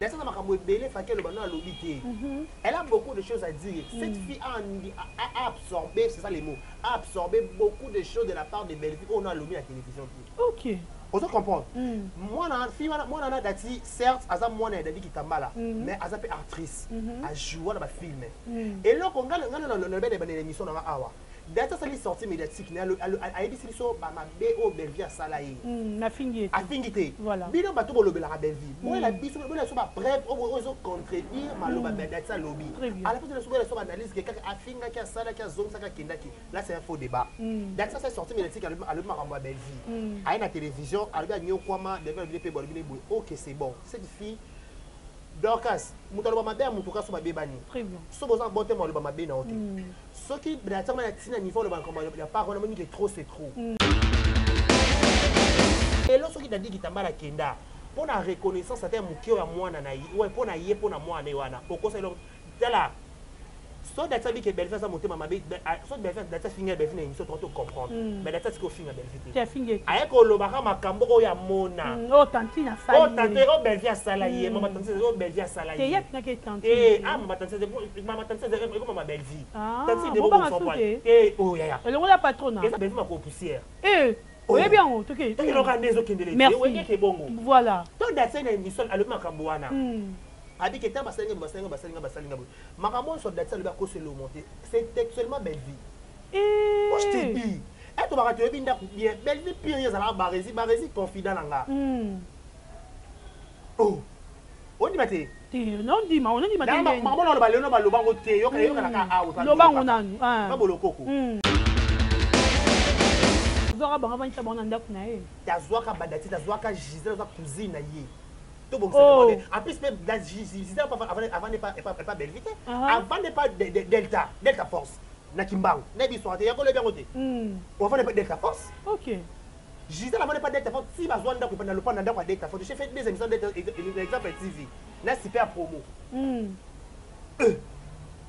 Nasala makambo ebele faki aloba no alobi te. Elle a beaucoup de choses à dire. Cette fille a absorbé, c'est ça les mots, a absorbé beaucoup de choses de la part de Bellevue oyo no alobi na télévision te. Ozo comprendre? Mwana fille wana, mwana na Dati, certes aza mwana ya Dadi Kitambala, mais aza mpe actrice, ajoua na bafilm. Eloko nga nalobi na ebandela émission nanga awa, Dati asali sortie médiatique na ayebisi biso bamabe oyo Bellevue asala ye. Nafingi ye te. Afingi te. Bino bato bolobelaka Bellevue, boyela biso, boyela biso bapreuve oyo ezocontredire maloba Dati alobi. À la place de biso, boyela biso baanalyse ke kaka afingaki, asalaki, azongisaki, akendaki. Là, c'est un faux débat. Dati asali sortie médiatique, alobi makambo ya Bellevue, aye na télévision, alobi anyokwama Bellevue, alobi mpe alobi ne boye. Ok, c'est bon. Cette fille Dorcas, moto aloba mabe ya moto kaso babebani. So boza bon te, aloba mabe na yo te. Soki Dati na ntina niveau aloba makambo ya part wana, moni ke trop c'est trop. Lelo soki Dadi Kitambala akenda mpo na reconnaissance ata ya moke oyo ya mwana na ye, mpo na ye, mpo na mwana ye wana, okosa eloko. Tala, so Dati abike Bellevue aza motema mabe, so Bellevue, Dati afinga Bellevue na émission, to comprendre, mais Dati atiki ofinga Bellevue te, aye kolobaka makambo oyo amona. Oyo tantine asali. Oyo tante, oyo Bellevue asala ye, mama tantine, oyo Bellevue asala ye. Te. Ah, mama tantine, mama tantine ekoma ma Bellevue. Tantine nde bobanga te oyo yaya. Elongola patrona. Eza Bellevue mako poussière. Oyebi yango toke. Tokeloka nde ezokendele te, oyekeke bongo. Voilà. To Dati na émission alobi makambo wana, abiki ete basalinga, basalinga, basalinga, basalinga boye. Makambo nyonso Dati alobi akosela omonte, c'est textuellement Bellevue. Moi, je te dis, e tobaka toyebi ndako bien. Bellevue pire, ye ezalaka Baresi, Baresi confident na nga. Oh, ondima te? Te, nondima, onondima te. Makambo na oloba lelo, balobango te, yokanaka awa. Lobango nanu. Pa bolokoko. Azwaka bango, avandisa bango na ndako na ye. Azwaka badati, azwaka Gisele, aza cousine na ye. Tobongisa. En plus mpe Gisele avandi epa Bellevue te, avandi epa Delta, Delta Force na Kimbangu. Nayebi histoire te, yako loyebi yango te. Ovandi epa Delta Force. Gisele avandi epa Delta Force ti bazwa ndako epa na lopa na ndako ya Delta Force. J'ai fait des émissions Delta, exemple TV na Super Promo.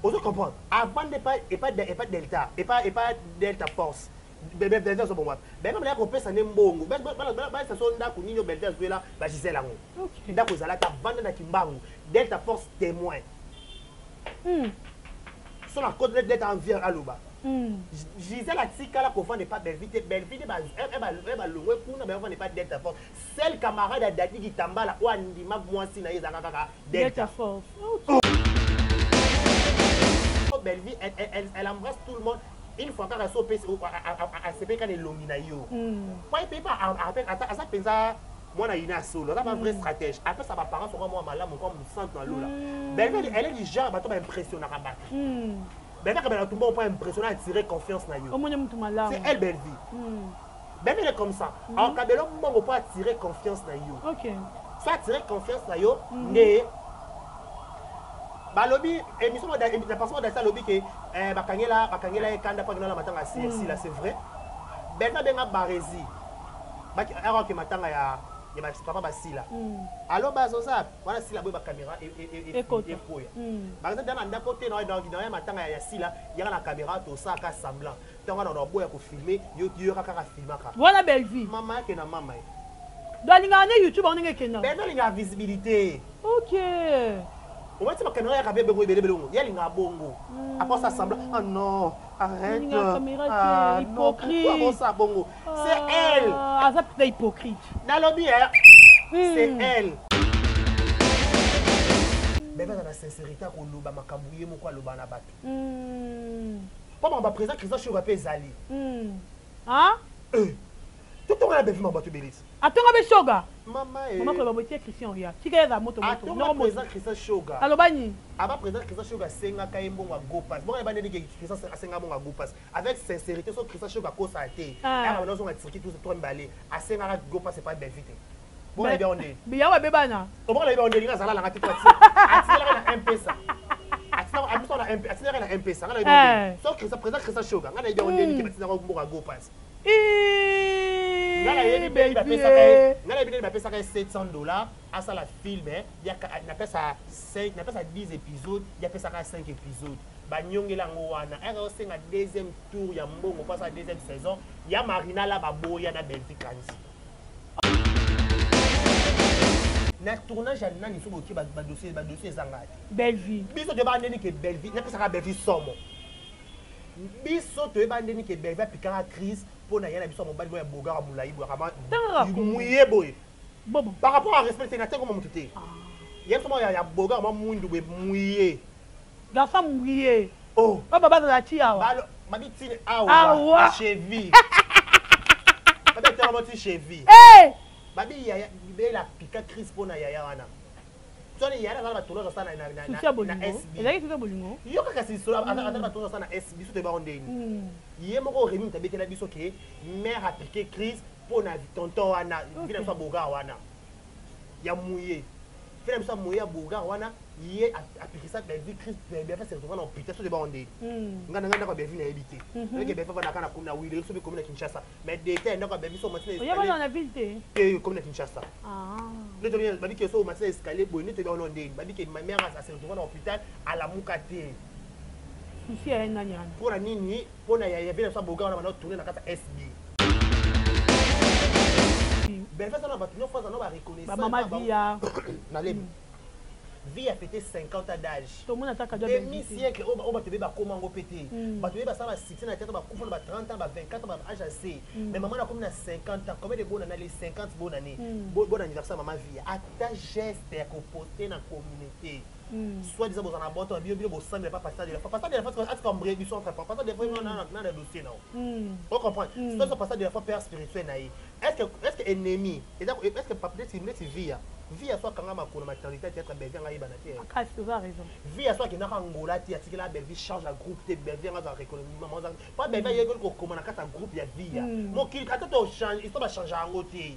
Ozo comprendre? Avandi epa Delta, epa Delta Force. Bellevue azobongo wapi? Bellevue balaka kopesa nde mbongo, balisa so ndako nini oyo Bellevue azwela bagisele yango. Ndako ezalaki, avanda na Kimbangu, Delta Force témoin. So na côte Delta envie aloba. Gisele atikala kovanda epa Bellevue te. Bellevue nde balongwe kuna, bavanda epa Delta Force. Seul camarade ya Dadi Kitambala oyo andima mwasi na ye ezalaka kaka Delta Force. Bellevue, elle embrasse tout le monde une fois kaka so opesi asepeli na elongi na yo. Po epe aza mpenza mwana yina solo, aza ba vrai stratège, apesa baparents soko mwa malamu kwa mosantu na lola. Bellevue, elle est du genre bato baimpressionnaka bato. Bellevue akabela tumba mpo impressionner, attirer confiance na yo. Omoni mutu malamu. C'est elle, Bellevue. Bellevue, elle est comme ça, akabela mbongo mpo attirer confiance na yo. So attirer confiance na yo nde balobi émission na personne. Dasi alobi ke bakangela ye kanda mpo akenda na matanga ya Sila. C'est vrai, Bellevue abenga Baresi aroke matanga ya papa Basila. Alo, bazoza wana, Sila boye, bacaméra ekoya. Par exemple, na ndako te, na ya matanga ya Sila, yaka na caméra, tosalaka semblant. Ntango wana na boya kofilmer, yo yoka kaka filmaka. Wana Bellevue. Mama yake na mama ye. Do alingaka nde YouTube yango ndenge ekenda. Bellevue alingaka visibilité. Omati bacaméra yaka mpe bongo ebele belongo, ye alingaka bongo. Après ça semblant, ah non, arrête. Ah hypocrite, pourquoi bongo? C'est elle. Aza mpenza hypocrite. Nalobi, c'est elle. Bellevue aza na sincérité, akoloba makambo ye moko aloba na bato mpo makambo baprésident Christian Shoga mpe ezali. Totonga na Bellevue makambo bato ebelisi. Atonga mpe Shoga. Mama. Mama koloba boye tie Christian oya tika eza moto moto. Atonga président Christian Shoga. Aloba nini? Aba président Christian Shoga asengaka ye mbongo ya gopas. Bongo yeba ndenge Christian asenga mbongo ya gopas avec sincérité. So Christian Shoga akosala te, aka bana ozonga Turquie tous trois mibale, asengaka gopas epai Bellevue te. Bongo nayebi yango ndeni. Biyango babebana. Obongo nayebi yango ndeni, nga azala nanga te. Atikelaka na Mpesa, atindelaka na Mpesa. Nga nayebi yango ndeni. So Christian, président Christian Shoga, nga nayebi yango ndeni ke batindaka mbongo ya gopas. Nga nayebi ndeni bapesaka ye, nga nayebi ndeni bapesaka ye 700 $ asala film. Napesa napesa 10 épisode, ye apesaka 5 épisode, banyongela yango wana. Ere osenga deuxième tour ya mbongo mpo asala deuxième saison ya Marina la, baboya na Bellevue Kandi. Na tournage ya nani so botie ba dossier, ba dossier ezanga te. Bellevue. Biso toyeba ndeni ke Bellevue, napesaka Bellevue somo. Biso toyeba ndeni ke Bellevue apikaka crise mpo na ye na biso ya mobali boya bogara molai boye kama muye boye. Bobo. Par rapport à respect te na tengo moto te. Ye biso ya bogara mwa mwindu boye muye. Garçon muye. Oh. Ba ba la ti awa. Balo babi tini awa. Awa. Cheville. Babi tala moti cheville. Eh! Babi yaya bela pika crise pona yaya wana. Soni yaya azala ba tournage asala na na Souci ya na bolingo. SB. Ezalaki souci ya bolingo. Yo kaka si solo azala ba tournage asala na SB so te ba ndeni. Ye moko Rémi mutabetela biso ke mère a piqué crise pona tonton wana, vina biso boga wana. Ya mouillé. Vina biso mouillé ya boga wana, ye a piqué ça Bellevue crise, Bellevue se retrouve na hôpital so te ba ndeni. Nga na nga ndako ya Bellevue na yebi te. Ndenge Bellevue vana kana kuna wile so be commune Kinshasa. Mais détail ndako ya Bellevue so matina Oyeba na ville te. te commune Kinshasa. Ah. Nde tobi babi ke so matina escalier boye nde tobi ono ndeni. Babi ke ma mère a se retrouve na hôpital alamuka te. Souci ya ye nani wana? Pona nini? Pona ya ya vile so boga wana bana tourner na kata SB. Bellevue sana bato nyonso aza na ba reconnaissance. Ba mama Via. Na lemi. Vie a fêté 50 ans d'âge. Tomona ata cadeau ya Demi Bellevue te. siècle oyo bato be bakoma yango mpe te. Bato be basala ba succès na tete bakufa na ba 30 ans ba 24 ans ba âge assez. Mais maman akomi na 50 ans, combien de bonne année les 50 bonne année. Bon anniversaire maman Via. Ata geste ya koposter na communauté. Soit disant bozana boto bio bio bosambela pas pasteur de la foi. Pasteur de la foi c'est comme bré biso entre pasteur de la foi na na na dossier na. On comprend. Soit disant pasteur de la foi père spirituel na ye. Est-ce que ennemi est-ce que papa neti Via Via soit kanga makolo maternité théâtre Bellevue nga yebana te. Makasi, oza raison. Via soit akendaka Angola te atikela Bellevue charge ya groupe te Bellevue nga aza reconnaissant maman aza pas Bellevue ayekoli kokoma na kati ya groupe ya Via. Mokili ata to change histoire ba change yango te.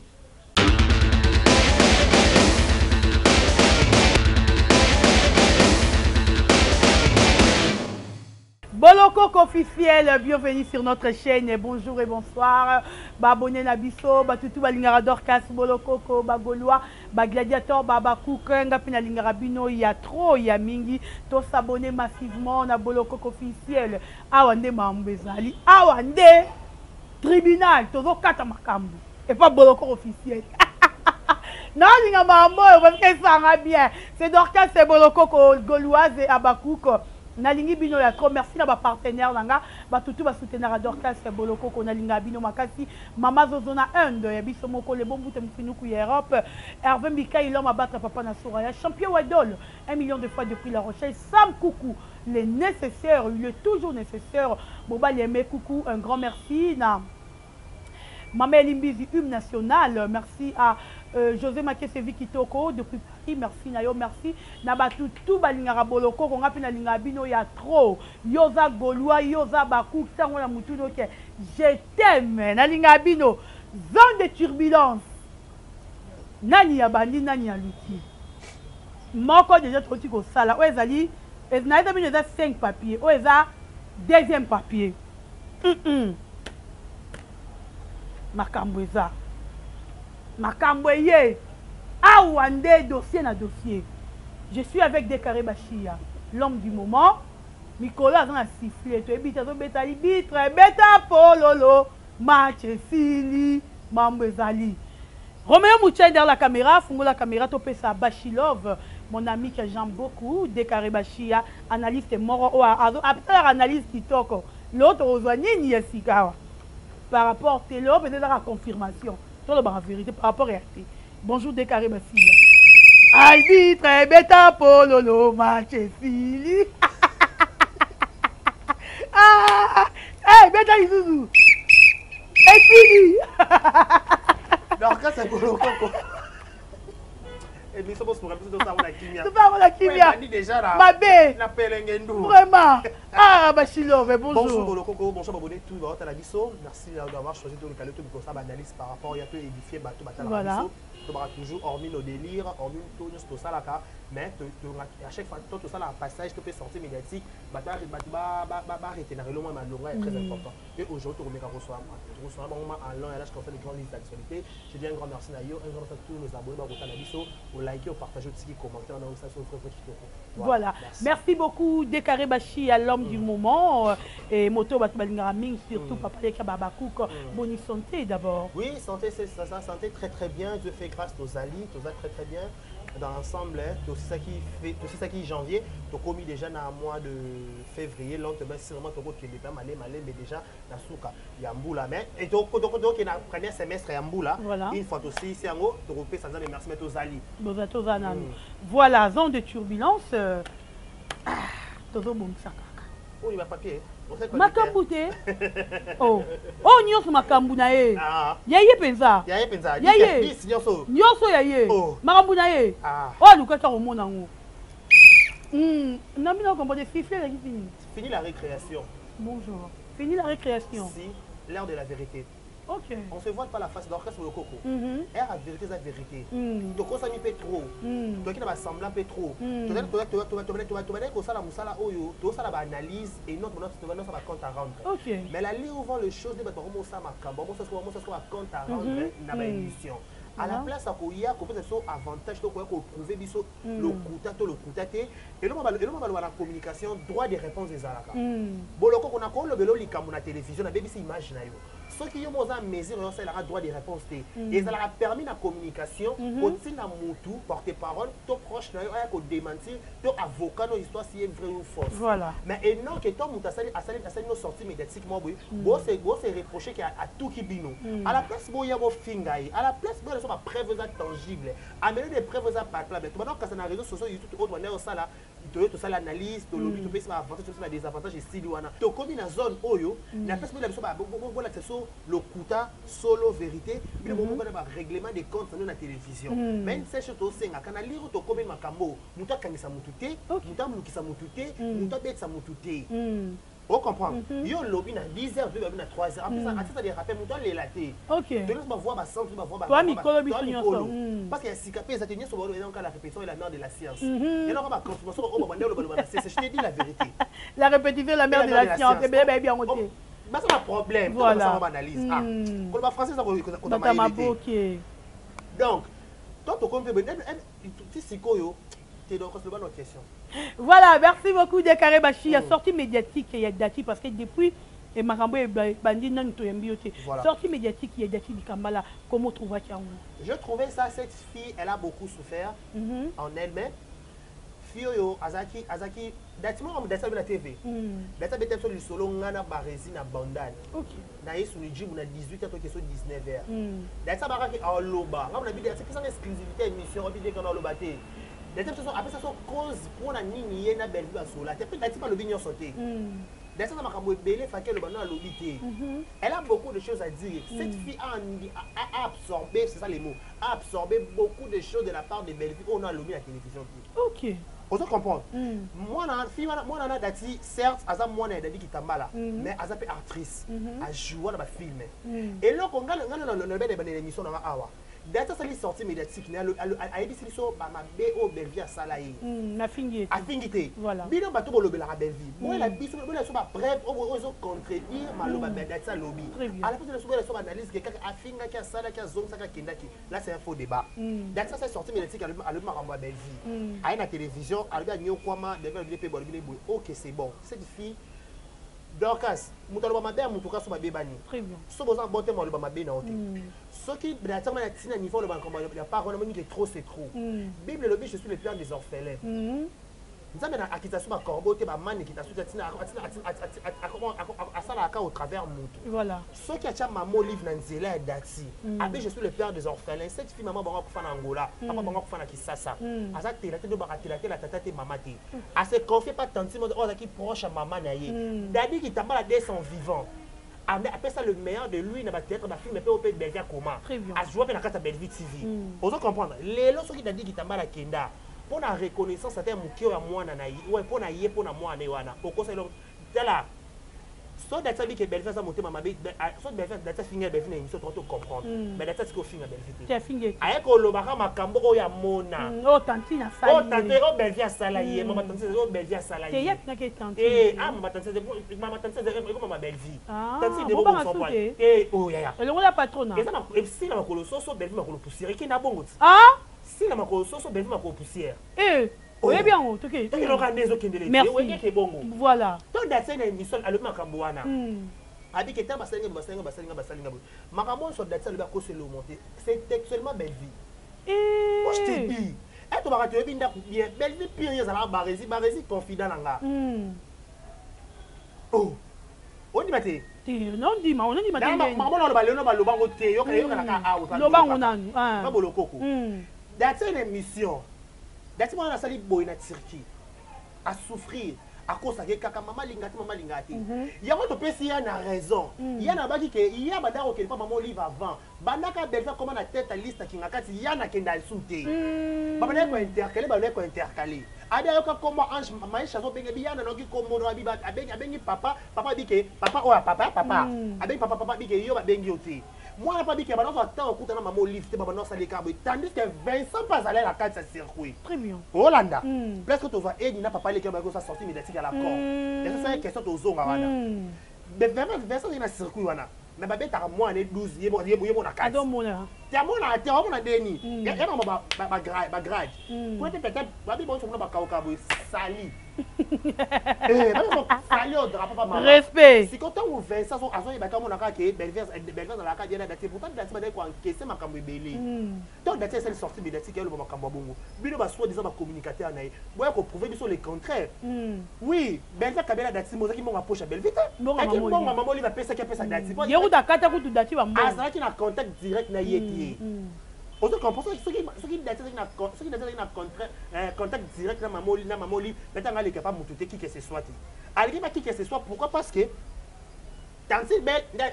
Bolokoko officiel, bienvenue sur notre chaîne. Bonjour et bonsoir. Ba abonné na biso, ba tutu ba lingara Dorcas Bolokoko, ba Gaulois, ba gladiateur, ba bakuka, nga pe na lingara bino ya trop ya mingi. To s'abonner massivement na Bolokoko officiel. Awa nde mambo ezali, awa nde tribunal tozo kata makambo. Et pas Bolokoko officiel. Non, linga mambo parce que ça va bien. C'est Dorcas c'est Bolokoko Gauloise et Abakouk. Nalingi bino ya trop, merci na ba partenaire nanga, ba tutu ba soutenir à Dorcas Bolokoko nalinga bino makasi, mama Zozona Inde ya biso moko le bon bout mfinuku ya Europe, Hervé Mikaï l'homme à battre papa na Soraya, champion Wadol, 1 million de fois depuis La Rochelle, Sam Coucou, le nécessaire, il est toujours nécessaire. Boba Yemé Coucou, un grand merci na Mama Elimbizi, hymne national, merci à José Makesevi Kitoko depuis Paris, merci Nayo, merci Nabatu tout balingara boloko konga pe na linga bino ya trop. Yoza Gaulois, Yoza Bakou, tango na mutu noke. Je t'aime, na linga bino. Zone de turbulence. Nani ya bandi, nani ya luki. Moko déjà toti ko sala. Oyo ezali, na eza bino eza 5 papiers. Oyo eza deuxième papier. Makambo eza. Makambo eye. Awa nde dossier na dossier. Je suis avec Dekaré Bashia, l'homme du moment. Mikolo aza na sifflet, toyebi te azobeta libitre, beta pololo, match esili, mambo ezali. Roméo Mouchen derrière la caméra, fungola caméra topesa Bashilove, mon ami que j'aime beaucoup, Dekaré Bashia, analyste moro oyo azo analyse kitoko. L'autre ozwa nini ya sikawa? Par rapport te l'autre peut-être la confirmation. Toi la vérité par rapport à RT. Bonjour Dekaré Bashia. Arbitre beta pololo match esili. Ah, hey, beta isuzu. Esili. Dorcas c'est Bolokoko. Et nous sommes pour tout ça la kimia. Tout ça la kimia. Ouais, déjà là. Mabe. Na pelengendu. Vraiment. Ah Bashilove, bonjour. Bonjour Bolokoko, bonjour abonné tout va la biso. Merci d'avoir choisi de nous caler tout comme ça analyse par rapport il y a peu édifier bateau bateau la biso. Tu vas toujours hormis nos délires, hormis tout nous tout ça là mais à chaque fois tout ça là passage tu peux sortir médiatique, bateau bateau ba ba ba retenir le moins malonga est très important. Et aujourd'hui tu remets à recevoir recevoir en long et large comme ça les grandes listes d'actualité. Je dis un grand merci à yo, un grand merci à tous nos abonnés ba la biso, au liker, au partager, au petit commentaire, on a ça sur vrai kitoko. Voilà. Merci. Merci beaucoup Dekaré Bashia, l'homme du moment et moto bato balingara mingi surtout papa leka babakouk. Bonne santé d'abord. Oui, santé c'est ça, ça santé très très bien, Dieu fait fait grâce, tozali, toza très très bien dans l'ensemble. Tosisaki janvier, tokomi déjà na mois de février lentement, sûrement tokokende mpe malé malembe déjà na suka ya mbula, mais tokokende na premier semestre ya mbula. Une fois tosilisi yango, tokopesa Nzambe merci, mais tozali. Boza, toza nanu. Voilà, zone de turbulence, tozobongisa kaka. Oyo bapapier. Makambo te, oh oyo nyonso makambo na ye. Ya ye mpenza. Ya ye mpenza. Ya ye. 10 nyonso. Nyonso ya ye. Oh. Makambo na ye. Oyo alukaki akomona yango nami na comprendre siffle elaki fini. Fini la récréation. Bonjour, fini la récréation. Si l'heure de la vérité. On se voile pas la face, d'orchestre Lokoko. Heure ya vérité eza vérité. Tokosami mpe trop. Toyaki na basemblant mpe trop. Tobandaki kosala mosala oyo, tozosala baanalyse et non tobandaki ba compte à rendre. Mais la lire ouvant les choses nde bato bakomosala makambo, bamosala ba compte à rendre na baémission. À la place ya koya kopesa biso avantage to koya koprouver biso lokuta to lokuta te, eloko baloba na communication, droit de réponse ezalaka. Bolokoko, na kolobela likambo na télévision, nabebisi image na yo, soki yo mo oza mesure oyo osalelaka droit de réponse te, ezalaka permis na communication kotinda mutu porte parole to proche na yo aya kodémentir to avocat no histoire si est vrai ou fausse. Mais enoke to moto asali no sortie médiatique moko boye, bose reproche ke atuki bino, à la place boya bofinga ye, à la place boya so bapreuve eza tangible, amener des preuves eza palpable. Tobanda kokasa na réseaux sociaux, YouTube oyo tobanda kosala, toye tosala analyse, tolobi, topesi baavantage, topesi badésavantage, esili wana. Tokomi na zone oyo na place boyela biso, bolakisa biso lokuta, solo, vérité. Bino bomoko na barèglement des comptes nano na télévision. Mais une seule chose tosengaka na lire, tokomi makambo, moto akangisa motu te, moto amulukisa motu te, moto abetisa motu te. Ocomprendre? Yo olobi na 10 heures, toyebi na 3 heures. En plus, atisa des rappels, moto alela te. Toyesi bavoi bacentre, bavoi. Toa mikolo biso nyonso. Parce que ya sika mpe eza te. Nyonso eza kaka la répétition est la mère de la science. Eloko baconfirmation oyo babanda olobaloba na cc, je te dis la vérité. La répétition est la mère de la science. Ebele bayebi yango te. Baza na problème. Basala baanalyse, koloba français eza kotama te. Donc to tokomi mpe ti sikoyo te. Donc loba na question. Voilà, merci beaucoup Dekaré Bachi. Il y a sortie médiatique, il y a Dati, parce que depuis, et makambo bandi nanu toyambi yo te. Sortie médiatique ya Dati Dikambala, comment trouvaki yango? Je trouvais ça, cette fille, elle a beaucoup souffert en elle-même. Fille oyo azalaki Dati moko, Dati abi na TV, Dati abeta biso lisolo, nga na Baresi na Bandal. Na ye suni jibu na 18 heures, toke so 19 heures. Dati abakaki aloba, nga na bi Dati pesanga exclusivité émission obi deka na aloba te. Dati biso apesa so cause mpona nini ye na Bellevue basola te. Mpe Dati balobi nyonso te. Dati aza makambo ebele faki aloba no alobi te. Elle a beaucoup de choses à dire, cette fille a absorbé, c'est ça les mots, a absorbé beaucoup de choses de la part de Bellevue oyo no alobi na télévision te. Ozo comprendre? Mwana fille wana, mwana na Dati, certes aza mwana ya Dadi Kitambala, mais aza mpe actrice, ajoua na bafilm. Eloko nga nalobi na ebandela émission nanga awa, Dati asali sortie médiatique, ayebisi biso bamabe oyo Bellevue asala ye. Afingi ye. Afingi te. Bino bato bolobelaka Bellevue, boyela biso, boyela biso bapreuve oyo ezocontredire maloba Dati alobi. À la place de boyela biso baanalyse ke kaka afingaki, asalaki, azongisaki, akendaki, là c'est un faux débat. Dati asali sortie médiatique, alobi makambo ya Bellevue, aye na télévision, alobi anyokwama Bellevue, alobi mpe alobi boye. Ok, c'est bon. Cette fille Dorcas, moto aloba mabe ya moto kasi babebani. So boza bon te, aloba mabe na yo te. Soki natianga na ntina niveau aloba makambo ya part wana, moni ke trop c'est trop. Bible elobi: "Je suis le père des orphelins." Nzambe na akita so bacorbeau te, bamani ekita so te, atina asalaka au travers moto. Soki atia mama Olive na nzela ya Dati, abe: "Je suis le père des orphelins." Cette fille, mama bango akufa na Angola, papa bango akufa na Kisasa. Aza tela te, ndobaka tela te, la tata te, mama te, ase confie pas tanti oyo azalaki proche ya mama na ye. Dadi Kitambala, dès son vivant, apesa le meilleur de lui na bathéâtre, bafilm mpe oyo mpe Bellevue akoma, azwa mpe na kati ya Bellevue TV. Ozo comprendre? Lelo soki Dadi Kitambala akenda mpo na reconnaissance ata ya moke oyo ya mwana na ye, mpo na ye, mpo na mwana ye wana, okosa elo. Tala, so Dati abiki Bellevue aza motema mabe, so Bellevue, Dati afinga Bellevue na émission, to comprendre. Mais Dati atiki ofinga Bellevue te, aye kolobaka makambo oyo amona. Oyo tantine asali. Oyo oyo Bellevue asala ye, mama tantine, oyo Bellevue asala ye. Ah, mama tantine, mama tantine ekoma Bellevue tantine de te, oyo yaya. Elongola patrona. Eza sila makolo soso, Bellevue makolo poussière, ekenda bongo ti. Sila makolo soso, Bellevue makolo poussière. Oyebi yango toke. Tokeloka nde ezokendele te, oyekeke bongo. To Dati na émission alobi makambo wana, abiki ntango basalinga, basalinga, basalinga, basalinga boye, makambo nyonso Dati alobi akosela omonte, c'est textuellement Bellevue. Moi, je te dis. Eh, tobaka toyebi ndako bien. Bellevue pire ye ezalaka Barezi, Barezi confident na nga. Oh. Ondima te? Te, nondima, onondima te ndenge. Makambo naloba lelo baloba ngo te, yoka yokanaka awa. Loba ngo nanu. Ah. Ba bolokoko. Dati une émission. Dati mwana asali boye na Turquie. A souffrir. Akosaki kaka mama alinga te, mama alinga te. Yango topesi ya na raison. Ya na baki ke ya banda kokende pa mama Olive avant. Bandaka Bellevue akoma na tête ya liste kinga kati ya na kenda lisusu te. Babandaki ko intercaler, babandaki ko intercaler. Abi ayoka kombo Ange Maisha azobenga bi yana noki kombo no abi abengi abengi papa, papa abi ke papa oyo papa papa. Abengi papa papa abi ke yo babengi yo te. Mwana pa abi ke bana ata okuta na mama Olive te baba no sali ka boye. Tandis que Vincent pa azalaki na kati ya circuit. Très bien. Olanda. Presque tozwa Edi na papa leki ba ko sa sortie médiatique à la con. Et ça c'est question tozonga wana. Mais vraiment Vincent na circuit wana. Mais babetaka mwana 12 ye mo na kati. Te amona te amona ndeni. Ya mama ba ba ba grade. Kuna te peut-être babi bonso kuna bakauka boye sali. Eh ba sali au drapeau pa mama. Respect. Siko tango Vincent azo azoyeba mona kaka ke Bellevue Bellevue azalaka bien na Dati, pourtant Dati bandaki ko encaisser makambo ebele. Donc Dati esali sortie médiatique ya loba makambo ya bongo. Bino ba soi-disant ba communicateur na ye. Boya ko prouver biso le contraire. Oui, Bellevue kabela Dati mozaki mbongo ya poche ya Bellevue te. Mbongo mbongo mama Olive apesaki apesa Dati. Ye kuta kata kutu Dati ba mbongo. Azalaki na contact direct na ye te. Ozo comprendre soki soki Dati azalaki na soki Dati azalaki na contrat contact direct na mama Olive na mama Olive, peut-être nga leka pa mutu te qui que ce soit te. Aleki ba qui que ce soit pourquoi? Parce que Tantine Belle nde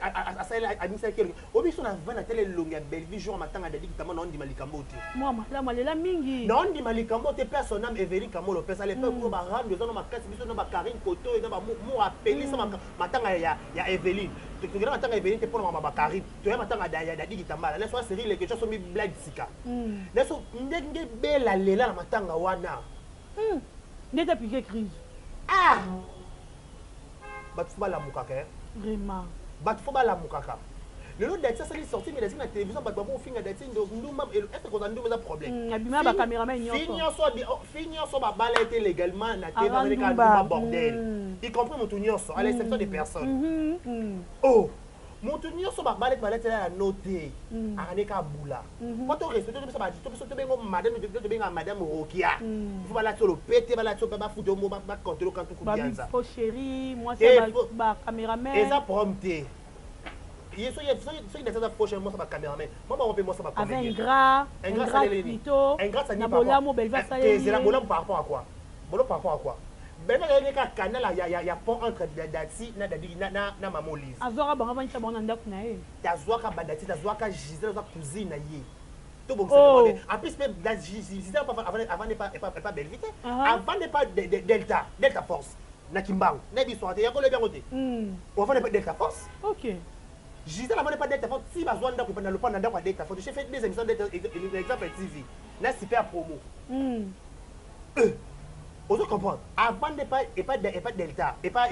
asaleli abimisaki elongi oyo biso na vanda tele elongi ya Bellevue jour matanga Dadi Kitamba na ondima likambo te. Mwa malamu alela mingi. Na ondima likambo te pe son âme Evelyne Kamolo pesa le peuple ba rando eza no makasi biso na ba Karine Koto eza ba mo apelisa matanga ya ya Evelyne. Tokenda matanga Evelyne te pona ba Karine. Toya matanga ya Dadi Kitamba. Na so série le question somi blague sika. Na so ndenge Bella lela na matanga wana. Ndete piqué crise. Ah! Bato fo balamukaka eh. Vraiment. Bato fo balamukaka. Lelo Dati asali sortie médiatique na télévision bato bakofinga Dati ndumba est-ce que kozala ndumba eza problème? Abima ba cameraman nyonso. Fille nyonso babala ete légalement na TV bazali kaka ndumba bordel. Y compris motu nyonso, à l'exception des personnes. Oh, motu nyonso babala ete balatela ya no te. Akande ka bula. Po to respecter to biso ba to biso to bengo madame to benga madame Rokia. Il faut balati lo pete balati ba futo mo ba contrôler quand tout kubianza. Faux chéri, moi c'est ba cameraman. Eza problème te. Ye soki soki soki eza faux chéri moi ça ba cameraman. Moi ba moi ça ba comédien. Avec ingrat, ingrat plutôt. Ingrat ça ni bolamu Belva ça. C'est la bolamu par rapport à quoi? Bolamu par rapport à quoi? Belva il y a un canal ya ya ya pont entre Dati na Dadi na na na Maman Olive. Azwaka bango vanisa bango na ndako na ye. Tazwaka ba Dati, tazwaka Gisèle, azwa cousine na ye. Tout bon, c'est en plus même Gisèle avant n'est pas pas Bellevue, avant n'est pas Delta, Delta Force. Na Kimbangu, na biso ate yakolo bien côté. Avant n'est pas Delta Force. OK. Gisèle avant n'est pas Delta Force, si bazwa ndako na lopa na ndako Delta Force, j'ai fait des émissions Delta exemple TV. Na super promo. Ozo comprendre. Avant n'est pas et pas et pas Delta, et pas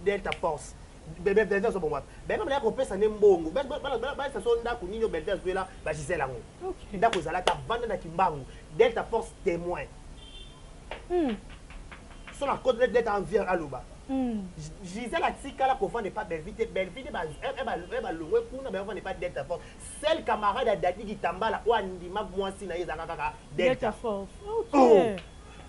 Delta Force. Bébé Delta so bon wapi. Bébé bana ko pesa ne mbongo. Bana bana bana so ndako nino Delta zwela ba Gisèle yango. Ndako zalaka vanda na Kimbangu. Delta Force témoin. Sur la côte de Delta en vient aloba. Gisèle atikala ko vendre pas Bellevue te Bellevue ba ba longwe kuna ba vendre pas Delta Force. Seul camarade ya Dadi Kitambala o andima mwasi na ye ezalaka kaka Delta Force. OK.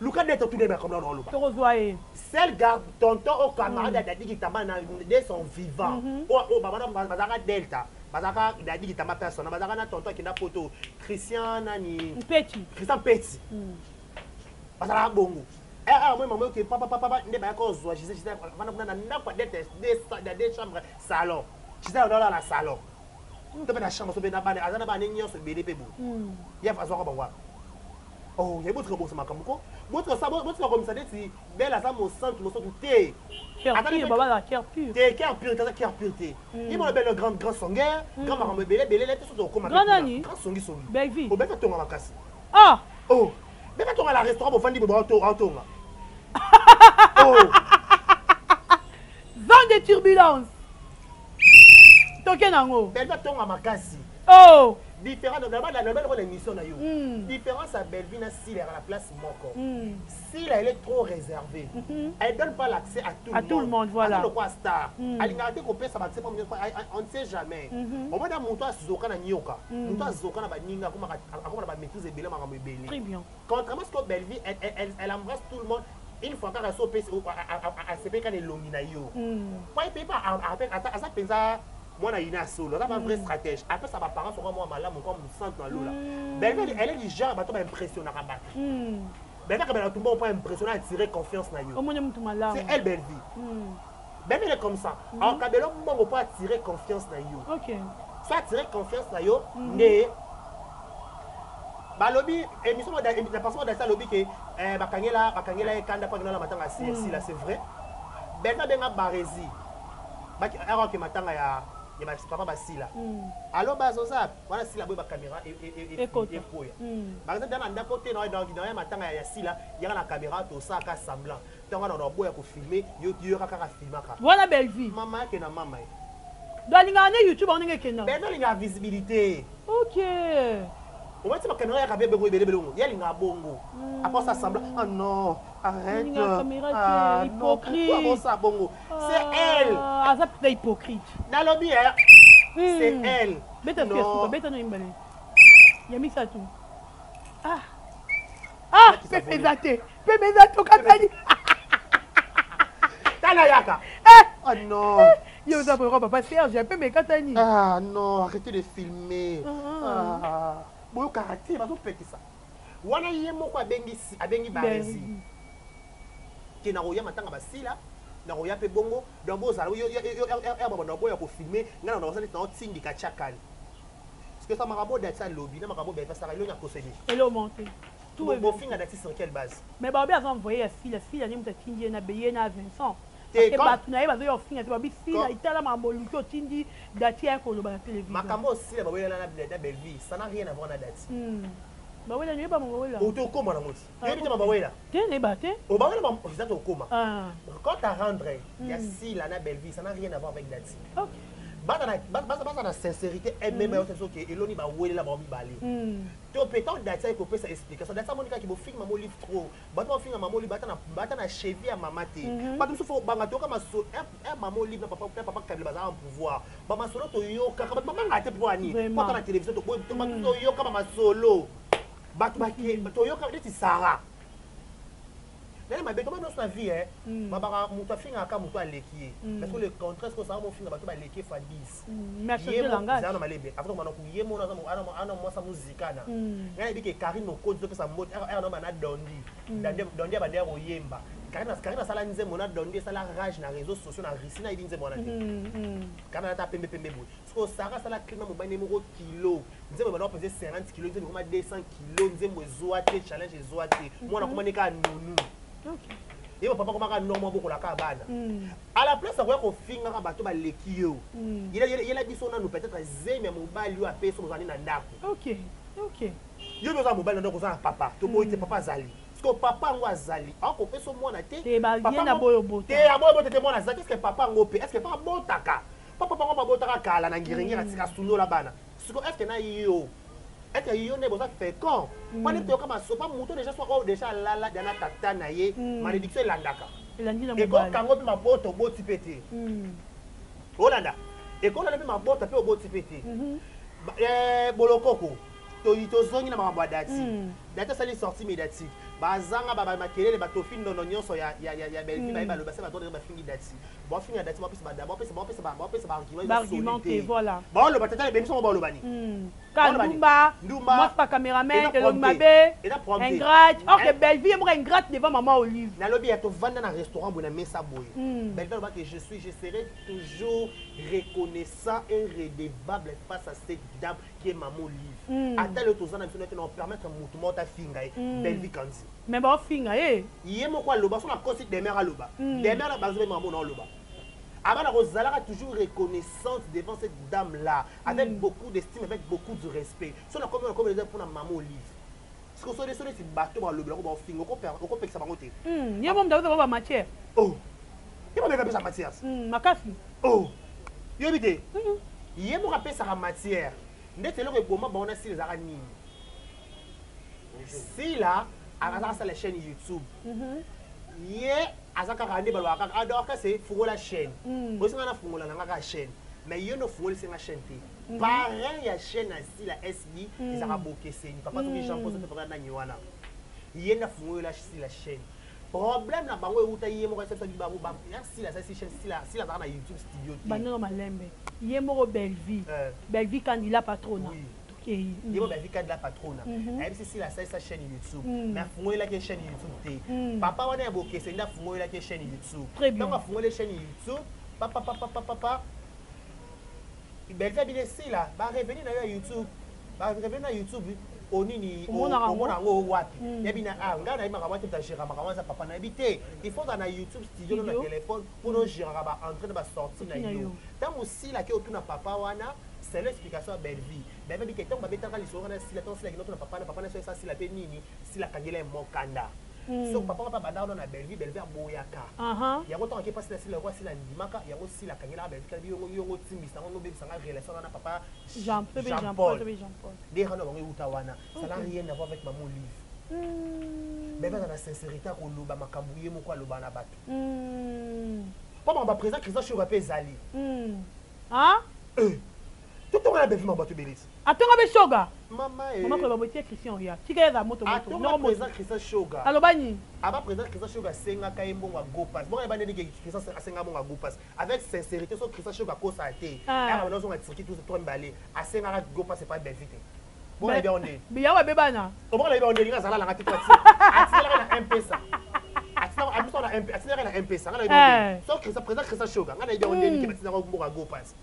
Luka Delta tout ba comme na loba. Tokozwa ye. Seul garde tonton au camarade ya Dadi Kitambala na de son vivant. O o baba na bazaka Delta. Bazaka Dadi Kitamba personne, bazaka na tonton kinda poto Christian nani Mpeti. Christian Mpeti. Bazaka bongo. Eh ah moi maman que papa papa nde ba ko zwa Gisèle Gisèle vana kuna na ndako Delta deux chambres salon. Gisèle na la salon. To pe na chambre so pe na bana azana bana nyonso ebele pe bo. Ya azwaka bango wapi? Oh, ya botika bosa makambo ko. Botika sa botika komisa neti Belle aza mosantu mosantu te. Cœur pur, baba la cœur pur. Te cœur pur, taza cœur pur te. Ye mona Belle grand grand songueur, grand makambo ebele ebele te soto okoma. Grand nani? Grand songi songi. Bellevue. Obeka tonga makasi. Ah. Oh. Beka tonga la restaurant bofandi bo ba to tonga. Oh. Zone de turbulence. Toke nango. Belle tonga makasi. Oh. Différent na émission na yo, différence ya Bellevue na Sila na place moko. Sila, elle est trop réservée, elle donne pas l'accès à tout à le tout le monde, voilà. Aza lokola star, alingaka te kopesa ba accès mpo on ne sait jamais. Omona moto azoka na nyoka, moto azoka na baninga, akoma na bamaîtrise ebele, makambo ebele. Très bien. Contrairement à ce que Bellevue, elle embrasse tout le monde. Une fois kaka so opesi, asepeli kaka elongi na yo po epe aza mpenza mwana yina solo, aza ba vrai stratège, apesa baparents soko mwa malamu kwa mosantu na lola. Bellevue, elle est du genre bato baimpressionnaka bato. Bellevue akabela tumba po impressionner, attirer confiance na yo. Omoni mutu malamu. C'est elle, Bellevue. Bellevue, elle est comme ça, akabela mbongo po attirer confiance na yo. So attirer confiance na yo nde balobi émission na personne dasi alobi ke bakangela ye kanda mpo akenda na matanga ya Sila. C'est vrai, Bellevue abenga Baresi akoke matanga ya papa Basila. Alo bazoza wana, Sila boye bacaméra ekoya, par exemple na ndako te na ya matanga ya Sila, yaka na caméra, tosalaka semblant ntango wana na boya kofilmer yo, yoka kaka filmaka. Voilà Bellevue. Mama yake na mama ye. Do alingaka nde YouTube yango ndenge ekenda. Bellevue alingaka visibilité. Omati bacaméra yaka mpe bongo ebele belongo, ye alingaka bongo, après ça semblant. Ah non, arrête. Ah non, pourquoi bosa bongo? C'est elle. Aza mpenza hypocrite. Nalobi, c'est elle. Beta suka, beta no mibale ya misato. Ah ah, pepe eza te, pepe eza tokatani. Tala yaka. Oh non. Yo oza boyoko papa Serge, pepe ekatani. Ah non, arrêtez de filmer. Ah, boyokaka te, bazopekisa wana. Ye moko abengi Baresi ke nakoya matanga Basila, nakoya mpe bongo. Donc bozala babanda boya kofilmer ngai na nakosala neti naotindika tiakali, parce que sa makambo Dati alobi na makambo Bellevue asaka elongi akoseli. Eloko te. Bofinga Dati sur quelle base? Mais baobi aza envoyé ya Sila. Sila nde moto atindi ye na ye na Vincent, bato na ye bazoya kofinga te. Babi Sila itala makambo oluki otindi Dati ya koloba na télévision. Makambo osila bawelela na Bellevue, ça n'a rien à voir na Dati. Bawela noyeba mo bawela. Okoma nango ti yoyebi te bawela. Te, nayeba te. Obawela eza tokoma. Quant à rendre ya Sila na Bellevue, ça n'a rien à voir avec Dati. Baza na sincérité elle-même yo soki eloni bawelela bango mibale to mpe ntango Dati aye kopesa explication, Dati amoni kaka bofinga mama Olive trop, bato bafinga mama Olive bata na cheville ya mama te. Bato mosusu fo banga toyoka maso mama Olive na papa Kabila bazala en pouvoir, bamasolo toyokaka, bato babangaka te. Mpo ani po ata na télévision bato toyoka bamasolo, bato toyoka neti Sara nani mabe toma nyonso na vie. Babaka moto afingaka moto aleki ye, parce que le contraire, ce que Sara mofinga bato baleki ye fois 10 na malebe afotomana ye mona ana mwasa muzikana. Ngai nayebi ke Karine Mokonzi topesa mbote ere na Dondi Dondi ya bande ya koyemba. Karine asala nzembo na Dondi, esala rage na réseaux sociaux na Russie. Nayebi nzembo wana te. Karine alata pembe pembe boye. Siko Sara asala clip na mobali moko kilo, nzembo ebanda kopese 50 kilo, nzembo ekoma 200 kilo, nzembo ezwa te, challenge ezwa te. Mwana akoma neka nunu ye bapapa komaka norme bokolaka bana à la place akoya kofingaka bato baleki yo. Yela biso nanu peut-être zemi ya mobali oyo apesi ozali na ndako. Yo mpe oza mobali na ndako, oza na papa, toboyi te, papa azali. Parce que papa yango azali akopesa mwana te. Te, aboyo bote te, mwana azali te. Est-ce papa yango mpe, est-ce papa abotaka? Papa bango babotaka kala na ngiringiri, atika sundola bana. Siko est-ce na yo, est-ce yo nde boza fécond? Mpo nde toyoka masopa moto déjà so oyo déjà alala dana tata na ye, malédiction elandaka, ekokango mpe mabota oboti mpe te. Olanda ekolanda mpe mabota mpe oboti mpe te. Bolokoko tozongi na makambo ya Dati. Dati asali sortie médiatique, bazanga makelele, batofi ndono nyonso ya Bellevue baye baloba se bato bafingi Dati, bafinga Dati, bapesa baargument. Baoloba tata ebemiso ngo baoloba nini? Ndumba, mwasi pa cameraman, elongi mabe, ingrate. Or que Bellevue ye moko ingrate devant maman Olive. Nalobi ya tovanda na restaurant boye na mesa boye, Bellevue alobaki: je serai toujours reconnaissant et redevable face à cette dame qui est maman Olive. Ata lelo toza na biso nete na permettre motu moko tafinga ye Bellevue Kandi. Mais baofinga ye. Ye moko aloba so nakosi demer aloba demer bazobe mamo na oloba abana kozalaka toujours reconnaissante devant cette dame là avec beaucoup d'estime, avec beaucoup de respect. So nakomi nakomi eza mpona mama Olive. Siko so so neti bato balobelako baofinga, okopekisa bango te. Ye mo moto aza bamatière. Oh, ye mo apesa matière. Makasi. Oh, yoyebi te, ye moko apesaka matière. Ndeti eloko eboma bango na Sila ezalaka nini? Sila azalaka asala chaîne YouTube. Ye aza kaka nde balobaka kaka Dorcas fungola chaîne. Osinga na fungola na nga kaka chaîne. Mais yo nde ofungolisi nga chaîne te. Parrain ya chaîne ya Sila SB ezalaka Bokeseni. Papa soki Jean Paul soki papa nani wana. Ye nde afungolela Sila chaîne. Problème na bango euta ye moko asalisa bango ba ya Sila asalisi chaîne Sila Sila azalaka na YouTube studio te. Banda na malembe. Ye moko Bellevue. Bellevue Kandi la patrona. Oui. Tokei. Ye moko Bellevue Kandi la patrona. Ayebisi Sila asalisa chaîne YouTube. Mais afungolelaki ye chaîne YouTube te. Papa wana ya Bokeseni nde afungolelaki ye chaîne YouTube. Très bien. Tango afungoli ye chaîne YouTube, papa papa papa papa Bellevue abini Sila ba revenu na yo ya YouTube. Ba revenu na YouTube onini Omona yango? omona yango wapi? Yebi na ah ngai nayebi makambo te tagéra makambo eza papa nayebi te. Il faut na YouTube studio na Studio. téléphone pour no géraka ba entrée na ba sortie na Na yo. yo. Ntango Sila ke otuna papa wana, c'est l'explication ya Bellevue. Bellevue abiki ntango babetaka lisolo wana Sila, ntango Sila akende otuna papa na papa na so esa Sila mpe nini, Sila akangela ye mokanda. So papa wana mpe abanda wana na Bellevue, Bellevue aboyaka. Yango ntango ake mpasi na Sila, yango Sila ndimaka, yango Sila akangelaka Bellevue kala yongo yongo timbisa yango nobebisanga relation wana na papa Jean Paul, Jean Jean Paul. Paul, Jean Paul. Nde rano bango euta wana. Ça n'a rien à voir avec Maman Olive. Bellevue aza na sincérité ya koloba makambo ye moko aloba na bato. Mpo makambo ya président Christian Shoga mpe ezali. Ah? Totonga na Bellevue makambo bato ebele ti. Atonga be Shoga. Mama e. Mama koloba botie Christian ya. Tika ye za moto moto. Atonga Noko moto. président Christian Shoga. Aloba nini? Aba président Christian Shoga asengaka ye mbongo ya Gopas. Bongo yeba ndenge Christian asenga mbongo ya Gopas. Avec sincérité so Christian Shoga akosa te. Ah. Aka bazonga Turquie tout trois mibale. Asengaka Gopas epai Bellevue te. Bongo nayebi yango ndenge. Biyawa bebana. Bongo nayebi yango ndenge nga azala nanga te to atielaka na M-Pesa. Atindelaka na M-Pesa. Nga nayebi yango ndenge. So Christian président Christian Shoga nga nayebi yango ndenge ke batindelaka mbongo ya Gopas.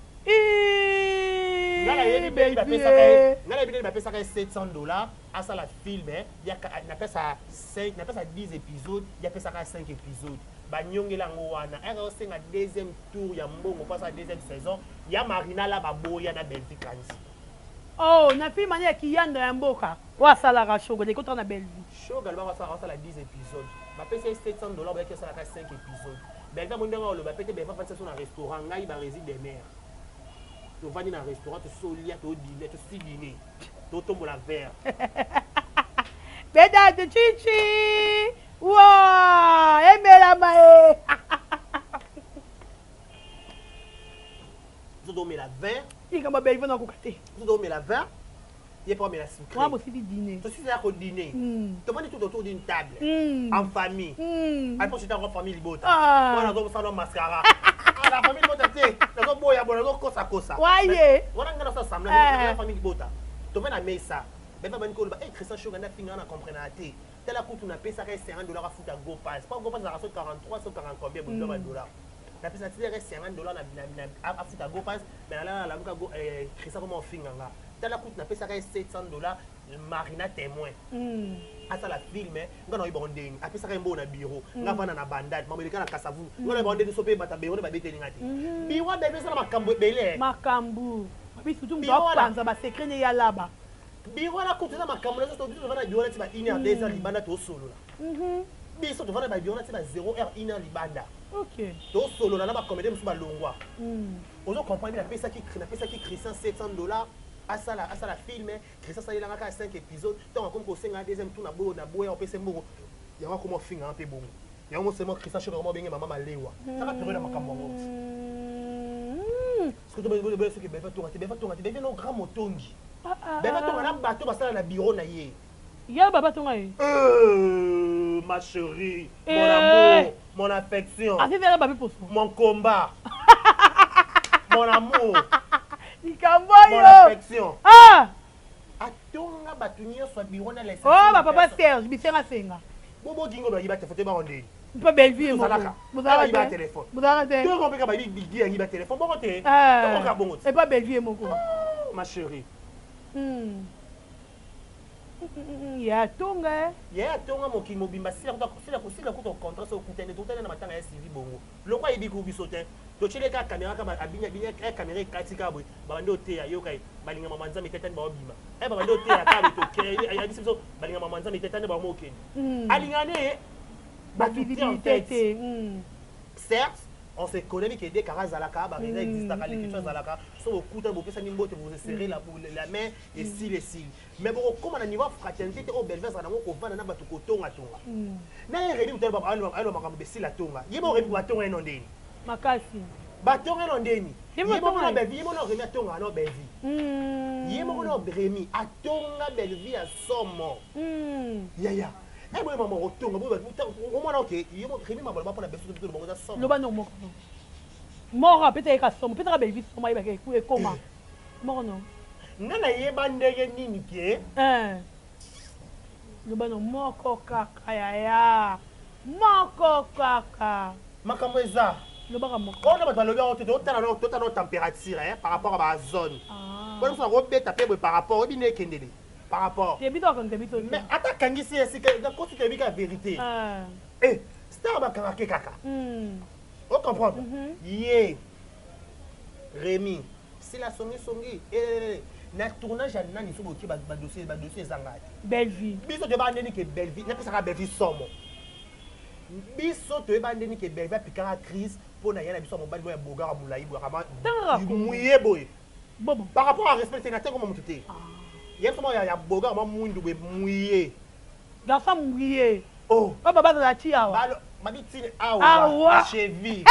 Nga nayebi ndenge bapesaka ye, nga nayebi ndenge bapesaka ye $700 asala film ya napesa 5 napesa 10 épisodes, ya pesaka 5 épisodes. Banyongela yango wana. Aka osenga deuxième tour ya mbongo po asala deuxième saison ya Marina la baboya na Bellevue Kandi. Oh, na film ani ya kiyanda ya mboka. Oyo asalaka Shoga, ekotaka na Bellevue. Shoga alobaka asala 10 épisodes. Bapesa ye $700 bayaki asalaka 5 épisodes. Bellevue amoni ndenge aloba pete Bellevue afandisa so na restaurant ngai ba réside des mers. Tovandi na restaurant tosolia todine tosi dîner. Totombola verre. Beda de chichi. Wa, emelama e. Tozotomela verre. Likambo Bellevue nakoka te. Tozotomela verre. Ye mpe omela sucré. Wana bosili dîner. Tosisi ya kodîner. Tovandi tout autour d'une table. En famille. À l'époque, j'étais encore famille Libota. Ah. Wana nazosala mascara. Ah, la famille Libota te. Nazoboya boye, nazokosakosa. Waye. Wana nga nasala semblant, Eh. na famille Libota. Tovandi na mesa. Beva bani koloba, eh Christian Shoga nda finga na comprena te. Tala kutu napesaka ye $50 afuta Go Pass. Po Go Pass ezalaka so 43 so 40 combien boye ba dollars. Napesa tindaka ye $50 na afuta Go Pass, mais nalala nalamuka go Christian koma ofinga nga. Tala kutu napesaka ye $700 Marina témoin. Asala film nga na oyeba ndeni apesaka ye mbongo na bureau nga vanda na bandal mambo eleka na Kasavu nga na oyeba ndeni so mpe bata bureau nde babeteli nga te. Bureau abebe esala makambo ebele. Makambo. Babi surtout moto Bureau wana. apanza ba secret ne ya laba. Bureau wana kutu eza makambo na biso biso tovanda na bureau neti ba 1 heure 2 heures libanda tosolola. Biso tovanda na ba bureau neti ba 0 heure 1 heure libanda. Tosolola na ba comédien mosusu balongwa. Ozo comprendre napesaki Christian $700 asala film. Christian asalelanga kaka 5 épisodes. Ntango akomi kosenga deuxième tour na boyo na boya opesa mbongo. Yango akoma ofinga mpe bongo. Yango mosema Christian Shoga akoma obenge mama Malewa. Saka période ya makambo yango. Soki toboye soki Bellevue atonga te, Bellevue atonga te, Bellevue no grand motongi. Bellevue atonga na bato basala na bureau na ye. Ya baba tonga ye. Ma chérie, mon amour, mon affection. Ah, c'est vrai, baba poso. Mon combat. Mon amour. Likambo Mon yo. affection. Ah! Atonga bato nyonso ya bureau na laisse. Oh, ba papa Serge, bisenga senga. Bobo gingo ba yiba telefone ba onde. Mpe Bellevue moko. Bozalaka. Bozalaka Ba yiba te. telefone. Bozalaka te. To rompe ka ba yibi bigi ya yiba telefone bongo te. Ah. To ka bongo te. Et pas Bellevue moko. Oh, ma chérie. Ya tonga. Ya tonga mokili mobimba sila kuta sila sila kuta contrat so kutene to tene na matanga ya Sylvie bongo. Lokwa yebi ku biso te. To chele ka caméra ka abinya binya ka caméra ekati ka boye. Ba bando te ya yoka balinga mama nzambe te tani ba obima. Eh ba bando te ya ka to ke ya biso biso balinga mama nzambe te tani ba mo okende. Alinga ne Ba ba visibilité te. Certes, On se connaît que dès kaka azalaka, baréseau existaka, l'écriture azalaka. So bokuta, bopesani mbote, vous serrez la main, esili, esili. Mais bokokóma na niveau fraternité te. Oyo Belvi azala nango, kovanda na bato, kotongatonga na ye. Remi moto alo makambo besila tonga ye bo Remi batonga ye no ndeni. Makasi. Batonga no ndeni. Ye moko na Belvi, ye moko na Remi atonga no Belvi, ye moko na Remi atonga Belvi ya somo. Yaya boye mama otonga omwana oke Remi mabaloba mpona beso to bango eza somo. Loba no moko moko apesa ye ka somo, pesaka Belvi somo, ayebaka ekoma moko no. Nga nayeba ndenge nini ke Loba no moko kaka, yaya, moko kaka. Makambo eza. Lobaka moko. Oyo na bato balobi yango te. Totala no température par rapport à bazone wana mosu nakobeta mpe boye par rapport oyebi nde ekendele par rapport. Te, biso akangisa biso. Mais ata akangisi esika nakoti, toyebi ka vérité. Star bakangake kaka, ocomprendre ye Remi sila songisongi na tournage ya nani. So bokie badossier, badossier ezanga te. Bellevue. Biso toyeba ndeni ke Bellevue napesaka Bellevue somo. Biso toyeba ndeni ke Bellevue apikaka crise mpo na ye na biso ya mobali oyo ya bogara molai boye, muye boye. Bobo. Par rapport à respect na te, koma motu te ye biso ya bogara mwa mwindu boye, muye. Garçon muye. Oh. Oyo baba azala ti awa. Babi tini awa, cheville,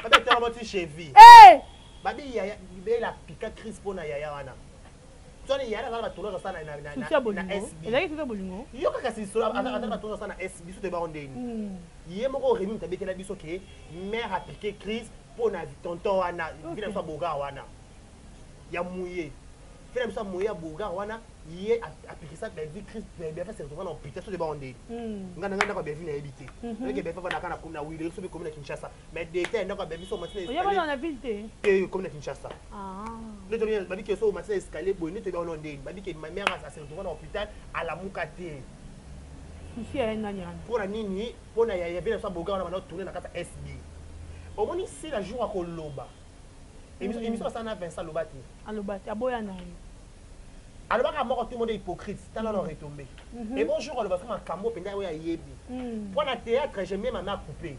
babi etelamo ti cheville. Babi yaya bela pika crise mpo na yaya wana. Soni yaya aza na batournage asala na SB. Ezalaki susi ya bolingo. Yo kaka sisolo aza na batournage asala na SB. Biso toyebako ndeni ye moko Remi moto abetela biso ke mare apiqué crise mpo na tonton wana vi na biso ya bogar wana ya muye, fi na biso ya muye ya bogar wana. Ye apikisa Belvi crise, Belvi se retrouve na hôpital. So toyebako ndeni nga na nga ndako ya Belvi nayebi te. Oyeke Belvi avandaka na Wile so mpe komi na Kinshasa, mais détail ndako ya Belvi so omati na na ville te. Te, komi na Kinshasa. Nde tobi babiki so omati na escalier boye nde toyebi wana ndeni babiki ma mère ase retrouve na hôpital, alamuka te. Susi ya ye nani wana? Mpona nini? Mpona ya vie na biso ya boga wana bana tourne na kati ya SB. Omoni sila jour akoloba émission basala na Vincent, aloba te. Aloba te, aboya na ye. Alobaka moko, tout le monde est hypocrite, tala na retombé. Et bonjour, aloba so makambo mpenza oyo ayebi mpo na théâtre. J'aime bien mama coupé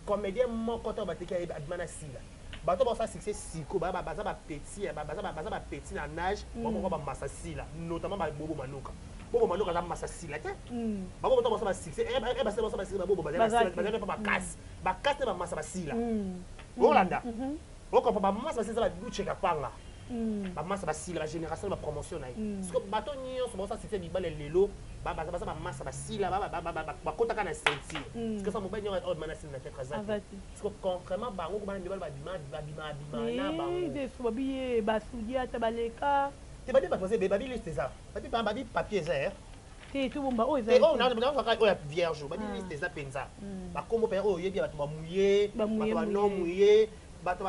comédien moko to bateki ayebi abima na sila. Bato basala succès siko baza bapetit, baza bapetit na nage bamoko bamasa sila, notamment babobo Manoka. Bobo Manoka aza masa sila te. Bango bato basala basuccès, basala basuccès, babobo bazali mpe bakasi bakasi te, bamasa basila. Olanda okompa bamasa basila eza baducheka panga, bamasa basila, bagénération, bapromotion na ye. Parce que bato nyonso baosala succès mibale lelo baza bamasa basila, bakotaka na ceinture. Parce que sa mobali nyonso oyo bima na sila na théâtre aza te. Parce que contrairement bango kobana mibale babima babima babima na bango. Babi basudi ata baleka. Te, babi bato baza ebele, babi liste eza, babi papier eza. Te, tobomba oyo. Eza oyo ya vierge, babi liste eza mpenza, bakombo mpenza oyo oyebi ya bato bamuye, bato banon muye, bato.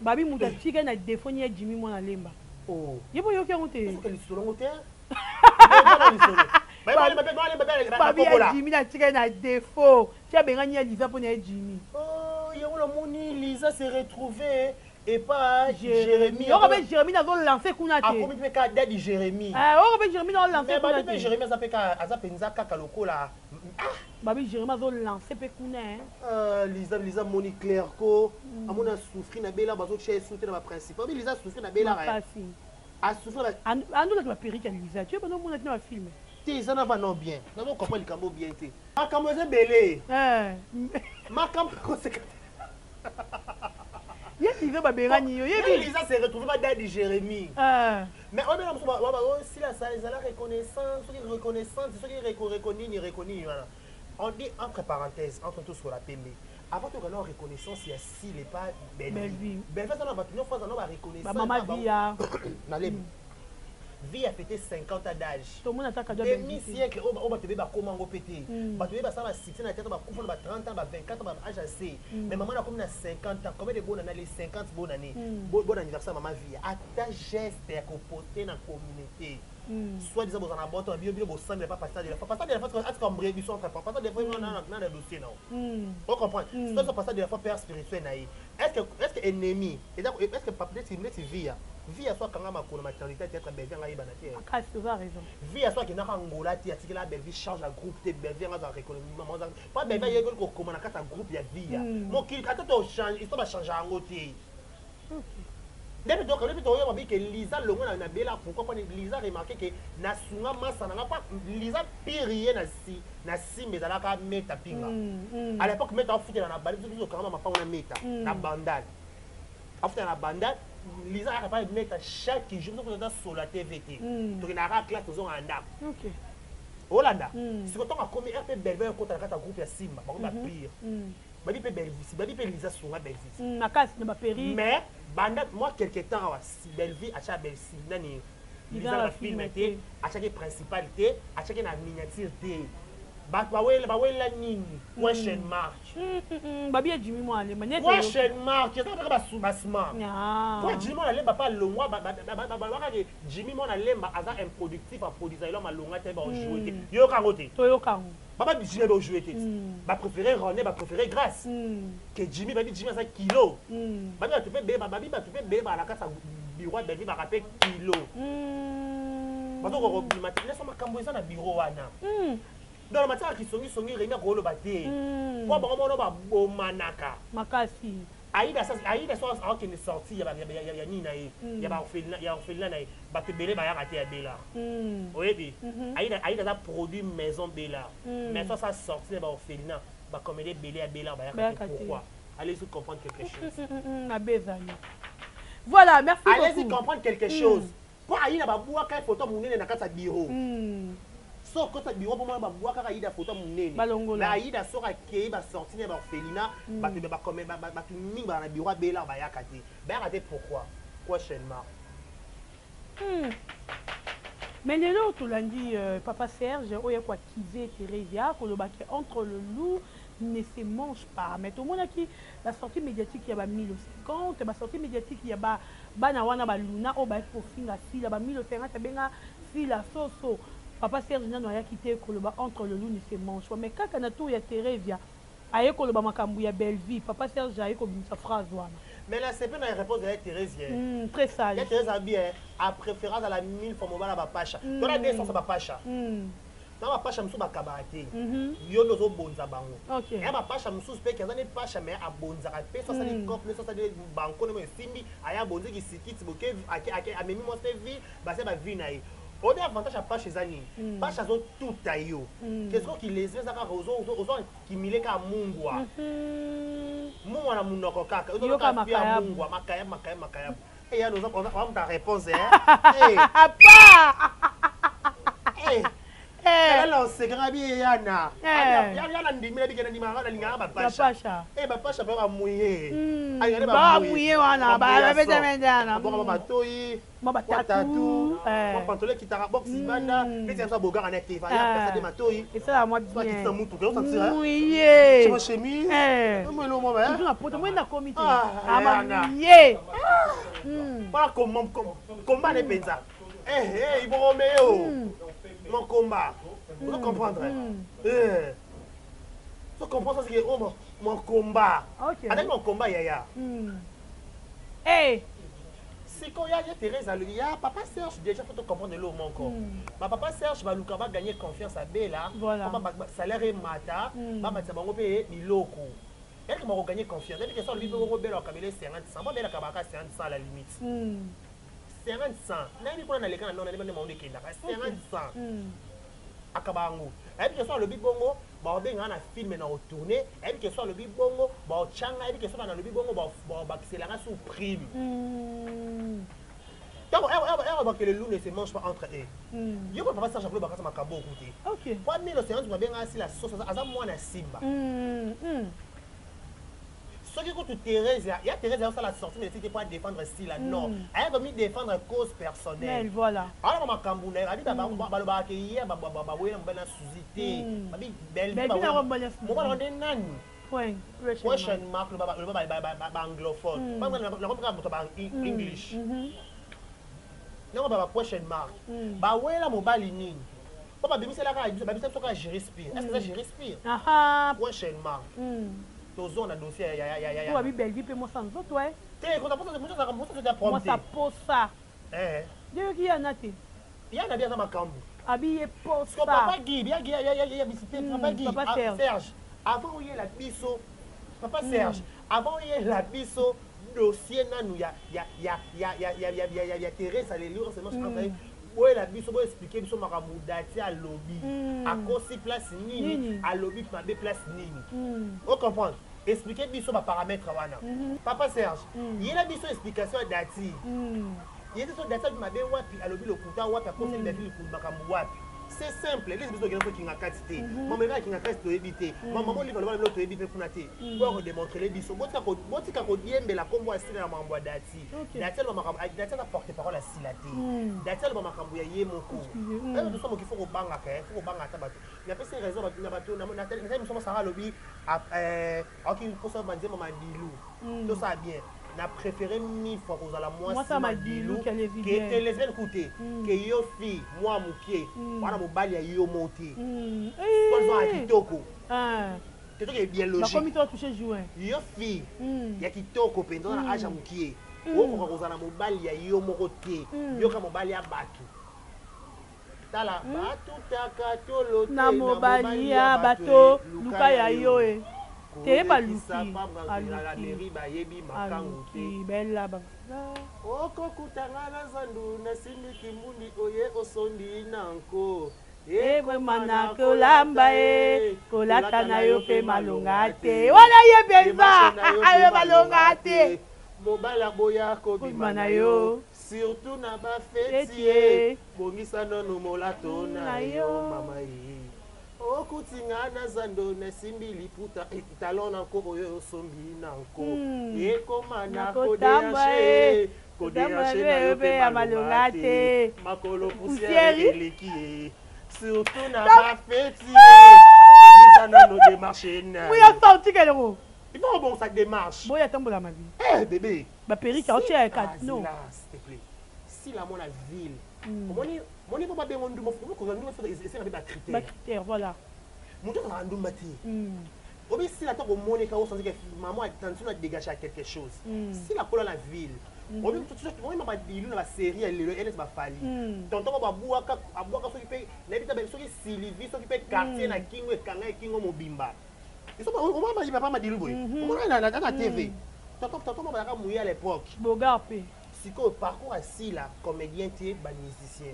Babi moto atika na défaut ni ya Jimi mwana lemba. Ye po yoki yango te. Lisolo te. Babi ya Jimi natika na défaut ti abengani ya Liza mpo na ye Jimi. Yango namoni Liza se retrouver epa Jérémie. Yoko mpe Jérémie nazolance kuna te. Akomi mpe ka dadi Jérémie. Yoko mpe Jérémie nazolance kuna te. Jérémie aza mpe aza mpenza kaka lokola. Babi Jérémie azolance mpe kuna. Liza, Liza moni clair ko amoni asouffri na bela, bazotia ye su te na baprincipe. Babi Liza asouffri na bela. Makasi. Asouffri. Andolaki baperruque ya Liza, tu banomona te na bafilm. Te, eza na bana bien, nazo comprendre likambo bien te. Makambo eza ebele, makambo ekoseka te. Ye Liza babengani yo. Yebi Liza se retrouve ba dadi Jérémie, mais oyo bena mosusu osila ezala reconnaissance, soki reconnaissante, soki reconini reconini wana. On dit entre parenthèses, entre tous kola pembe, avant tokana reconnaissance ya sile epa Bellevue. Bellevue aza na bato nyonso, aza na bareconnaissance. Bamama Via. Nalemi Vie a fêté 50 ans d'âge. Tomona ata cadeau. Demi siècle oyo bato be bakóma yango mpe te. Bato be basala basuccès na théâtre, bakufa na ba 30 ans, ba 24 ans, ba âge assez. Mais maman akomi na 50 ans. Combien de bonne année, les 50 bonne année, bon anniversaire mama Vie, ata geste ya koposte na communauté. Soit disant bozala na boto bino, bino bosambela pa pasteur de la foi. Pasteur de la foi atika mbre biso entre pasteur de la foi na dossier na o comprendre. Soit disant pasteur de la foi, père spirituel na ye, est-ce que ennemi est-ce que neti via via so akanga makolo maternité, théâtre, Bellevie anga yebana te. Makasi, oza raison. Via so akendaka Angola te, atikela Bellevie charge ya groupe te. Bellevie anga azala reconnaissant po Bellevie ayekoli kokoma na kati ya groupe ya Via. Mokili ata tochange histoire, bachange yango te. Nde mpe toyoba bi ke Liza longo na Bela. Pourquoi? Mpo Liza remarque ke nasunga masa nanga, mpo Liza pire ye na si na Simba ezalaka Meta Pinga. À l'époque Meta afutela na bali, biso tokangama mapango na Meta na Bandal, afutela na Bandal. Liza ayaka pa Meta chaque jour, biso toza sola TV te, tokendaka classe, tozonga na ndako. Olanda siko ntango akomi rp, Bellevue ekota na kati ya groupe ya Simba, bango bapire babi mpe Bellevue, babi mpe Liza sunga Bellevue. Makasi na baperi. Mais banda moi quelque temps awa, Bellevue atya Bellevue nani, Liza na bafilm te, atiaki principal te, atiaki na miniature te. Bato bawela nini? Question mark. Babi ya Jimi mwana Lemba. Question mark eza kaka basoubassement po Jimi mwana Lemba mpe alongwa. Balobaka Jimi mwana Lemba aza improductif, aproduisa elo malonga te, baojoue te. Yoyoka yango te? Toyoka yango. Baba Jimi baojoue te, bapréféré René, bapréféré Grâce ke Jimi. Babi Jimi aza kilo. Babi bato mpe bele, babi bato mpe bele bala kati ya bureau ya Bellevue, baka mpe kilo, bazokoka kobima te. Nyonso makambo eza na bureau wana. Donc matiaka kisongisongi, Remi akoloba te mpo bango moko babomanaka. Makasi. Aida so akokende sortie ya nini na ye, ya orphelinat na ye, bato ebele bayaka te ya Bela. Oyebi Aida aza produit maison Bela, mais so asa sortie na baorphelinat, bacomédie ebele ya Bela bayaka te. Pourquoi? Allez-y comprendre quelque chose. Mabe ezali. Voilà, merci. Allez-y comprendre quelque chose. Mpo Aida babwaka ye photo monene na kati ya bureau. So okota bureau mpo mona babwakaka Aida photo monene. Mais Aida soki akei basortie na baorphelinat, bato mingi baka na bureau abela bayaka te, bayaka te. Pourquoi? Question mark. Mais lelo tolandi papa Serge oyo koaccuser Thérésia, kolobaki entre le loup ne se mange pas. Mais tomonaki la sortie médiatique ya ba 1050, basortie médiatique ya bana wana baluna oyo bayaki kofinga Sila ba 1050, abenga Sila soso. Papa Serge nano ayaki te koloba entre le loup ne se mange pas. Mais kaka na tour ya Thérésia aye koloba makambo ya Bellevue, papa Serge aye kobimisa phrase wana. Mais na sepe na réponse ya Thérésia. Très sage. Ya Thérèse abi apréféré azala mille fois mobala bapasha tona deux sens. Bapasha na bapasha mosusu bakabaka te, yo nde ozobonza bango. Ya bapasha mosusu mpe aza ne pasha, mais abonzaka mpe. So asali cope ne, so asali banko nde esimbi, aya abonzeki sikiti boke, amemi mwasi mpe vie base bavie na ye. Oyebi avantage ya pasha eza nini? Pasha azotuta yo kesiko kilezi eza kaka ozokimile kaka mungwa mungwa na monoko kaka ya mungwa, makayabu, makayabu, makayabu. Eyano ozamuta réponse. Pa. Elala osekaka bi eyana yana ndimi na bikenda ndimaka nalingaka bapasha, bapasha mpe bamuye. Bamuye wana babetamendana. Bonga batoyi. Mwa batatu. Mwa pantolo ekitaka box banda neti ya biso abogaka na te pesa de matoi. Esala mwa bien mutuka osantira. Muye. Chemise na poto moi nakomi te amamuye. Mpona komba ne mpenza ibokome yo mon combat, ozo comprendre, ozo comprendre ça, c'est que oh, mon combat azali mon combat yaya. Sikoyo ya Thérèse alobi ya papa Serge, déjà faut comprendre eloko moko. Bapapa Serge baluka bagagner confiance abela salaire emata, bamatisa bango mpe biloko elke bakogagner confiance. Ebi question alobi mpe kokobela bakabela 50 100, babelaka baka 50 100 à la limite 50 100. Nayebi mpona naleka na nona nde bango ekendaka 50 100 akaba yango. Ayebi question alobi bongo baobengaka na film na otourne. Ayebi question alobi bongo baotyanga. Ayebi question bana alobi bongo baobakiselanga sous prime. Ntango ere bakele loup ne se mange pas entre eux. Yo ko papa Serge akolo bakasa makambo oku te po milo 50 babengaka Sila soso, aza mwana Simba. Soki kutu Thérèse ya Thérèse azosala sortie médiatique te po adéfendre Sila, non, aya komi défendre cause personnelle. Voilà. Alaka makambo na ye abi balobaka ke ye baboyela mobali na Suzi te. Babi mobali nde nani? Question mark. Loba baanglophone, nakomi kaka moto ba English. Nango ba question mark. Bawela mobali nini? Po babimiselaka biso, babimisa biso kaka Géri Spire. Est-ce que eza Géri Spire? Question mark. Tozonga na dossier ya Po babi Bellevue mpe mwasi ya nzoto e. Te, koza posa, moto azalaka moto ya propre. Mwasi ya posa. Nde yoki ya na te. Ya na bi aza makambo. Abi ye posa. Papa Guy, ya Guy, ya bisi te, Papa Guy, Papa Serge. Avant oyela biso, Papa Serge, avant oyela biso dossier nanu ya Thérèse Aleli, seulement boyela biso, boexpliquer biso makambo Dati alobi. Akosi place nini, alobi mabe place nini. O comprendre? Expliquer biso ba paramètre wana. Papa Serge, yela biso explication ya Dati. Ye so Dati alobi mabe wapi, alobi lokuta wapi, akoseli David makambo wapi. C'est simple, elise biso okende tokinga kati te. Mama eka kinga kati toyebi te. Mama Olive aloba na toyebi mpe kuna te. Po kodémontrer biso. Botika kodiembela kombo ya Sila na makambo ya Dati. Dati aloba makambo, Dati aza porte parole ya Sila te. Dati aloba makambo ya ye moko. Oyo toso moki fo kobangaka, fo kobanga ata bato. Napesi raison na bato, na miso mosaka alobi aoki mposa banzemba Madilu. Tosala bien. Na préféré mille fois kozala mwasi Madilu ke lesbienne ku te, ke yo fille mwa mokie wana mobali ya yo mo te. Soit ya kitoko te, toke bien logique. Yo fille ya kitoko mpenza na age ya mokie, okoka kozala mobali ya yo moko te, yoka mobali ya bato. Tala, batutaka tolo te na mobali ya bato, luka ya yo e te baluki. Aluki bayebi makangu te. Bella. Okokutanga na zandu, nasindiki mbundi oye osondi na nko. Ekomana kolamba e kolata na yo mpe malonga te wana ye mpenza ayo malonga te. Mobali aboya kobima na yo, surtout na bafeti ye, bongisa nanu molato na yo mama ye. Okutinga na zando, nasimbi liputa, talon na nko oyo osombi na nko ekoma na kodéhancher, kodéhancher na yo mpe malonga te, makolo poussière eleki ye, surtout na bafeti ye, bongisa nano démarche na yo. Sorti keloko. Il faut rebonsa démarche. Boya tambola mabi. Eh bébé. Ba perruque aotia ya kat non. S'il te plaît. Si la mona ville. Omoni moni po babengo ndumba, kozala ndumba esenga mpe bacritère. Bacritère, voilà. Moto azalaka ndumba te. Obi sila ntango omoneka osanzi ke mama attention na dégage ya quelque chose. Sila kola na ville. Obi omoni Madilu na basérie ya lelo eneti bafali. Tonton mo babwaka abwaka soki mpe nayebi te soki Sylvie soki mpe quartier na kingo ekanga ekingo mobimba. Omona papa Madilu boye. Omona na TV. Tonton mo bazalaka mouillé à l'époque. Bogar mpe. Sikoyo parcours asila comédien te, bamusicien.